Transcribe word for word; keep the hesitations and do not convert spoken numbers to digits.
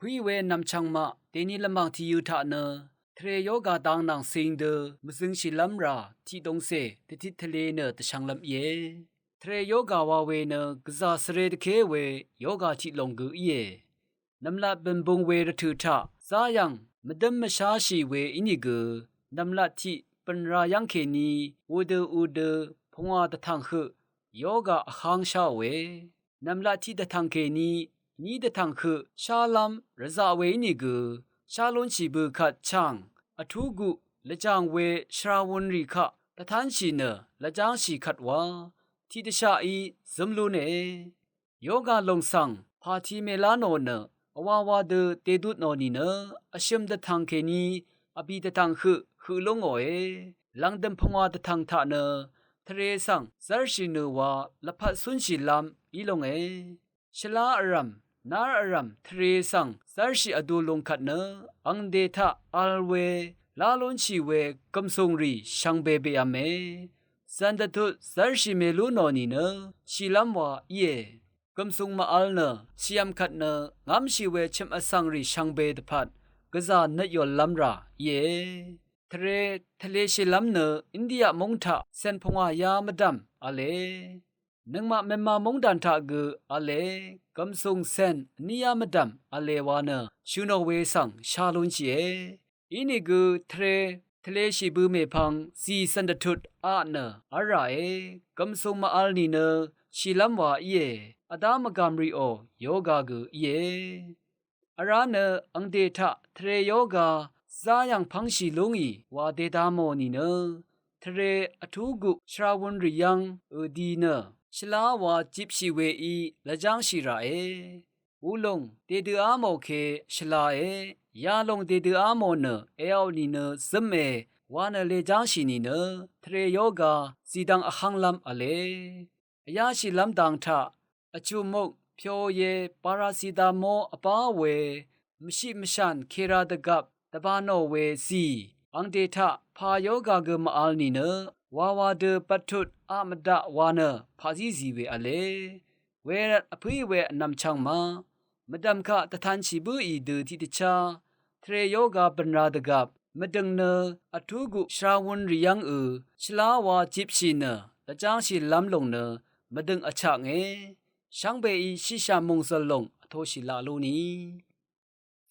Vpǿì we vnv̀mchv̀ng maq dèní lvmàng tìyø̄ taq nø tvre yoga dang nvng cing dø mvzøngshìlv́m rà tiqdongcè dvtit tvle nø dvshvnglv́m íe. Tvre yoga wa we nø gvzà svre dvké we yoga tiq lòng gø íe. Nv̀mlat bø̀nbung we rvtø̀ taq záyv̀ng mvdǿm mvsháshì we ínìgø nv̀mlat tiq bø̀nra yv́ng kèní udø udø pungwà dvtv̀ng høq yoga vháng sháòe. Nv̀mlat tiq dvtv̀ng kèní vní dvtv̀ng høq shálv́m rvzaq we ínìgø shá lúnshì bø kvt chàng vtú guq lvjàng we shvrawunrì kaq dvtánshì nø lvjángshì kvt wa tiqdvshaqí zǿm lúne. Yoga lòng svng pàti mèlá nò nø vwawa dø dèdut nò nìnø vshøm dvtv̀ng kèní vbì dvtv̀ng høq høq lú ngòe. Lv̀ngdø̀m pungwà dvtv̀ng taq nø tvre svng zv́rshì nø wa lvpat cúnshìlv́m í lónge. Shvlá vrv̀m nár vrv̀m tvre svng zv́rshì vdu lung kvt nø angde taq vl we lá lúnshì we gv̀msùng rì shvngbe beqv̄me. Zv̀n dvtut zv́rshì mèlú nò nìnø shìlv́m wa íe. Gv̀msùng mvvl nø shìv̄m kvt nø ngv́mshì we chø̀m vsvng rì shvngbe dvpvt gvzà nøtyòllv́m rà íe. Tvre tvleshìlv́m nø India múng taq cèn pungwà yá mvdv̀m v̄le. Nøngmaq Myanmar móngdàn taq gø v̄le gv̀msùng cèn vní yá mvdv̀m v̄le wa nø shø̀ nò we svng shá lúnshìe. Inìgø tvre tvleshì bø mèpvng zì zv̀n dvtut aq nø v́l ràe. Gv̀msùng mvvl nìnø shìlv́m wa íe. Vdá mvgàm rìò yoga gø íe. Vrá nø angde taq tvre yoga záyv̀ng pv́ngshì lú ngì wa dèda mò nìnø tvre vtú guq shvrawunrì yv́ng ø̀di nø shvlá wa jipshì weí lvjángshì ràe. Ulòng dèdøá mò ke shvlae, yalòng dèdøá mò nø èaò nìnø zǿme wa nø lejángshì nìnø tvre yoga zìdvng vhv́nglv́m v̄le. Vyáshìlv́m dang taq vchumuk pyoye paracetamol vbá we mvshiq mvshàn kera dvgvp dvbā nò we zì angde taq pà yoga gø mvvl nìnø wawa dø bvttut aq mvdaq wa nø paqzí zì we v̄le. Wervt vpǿì we vnv̀mchv̀ng ma mvdv̀m kaq dvtanshì bǿì dø tiqdvchá tvre yoga bø̀nra dvgvp mvdø̀ng nø vtú guq shvrawunrì yv́ng ø shvlá wa jipshì nø lvjángshìlv́m lòng nø mvdø̀ng vchaknge. Shvngbeí shìshà mòngzø̀l lòng vtoshì laq lú ni.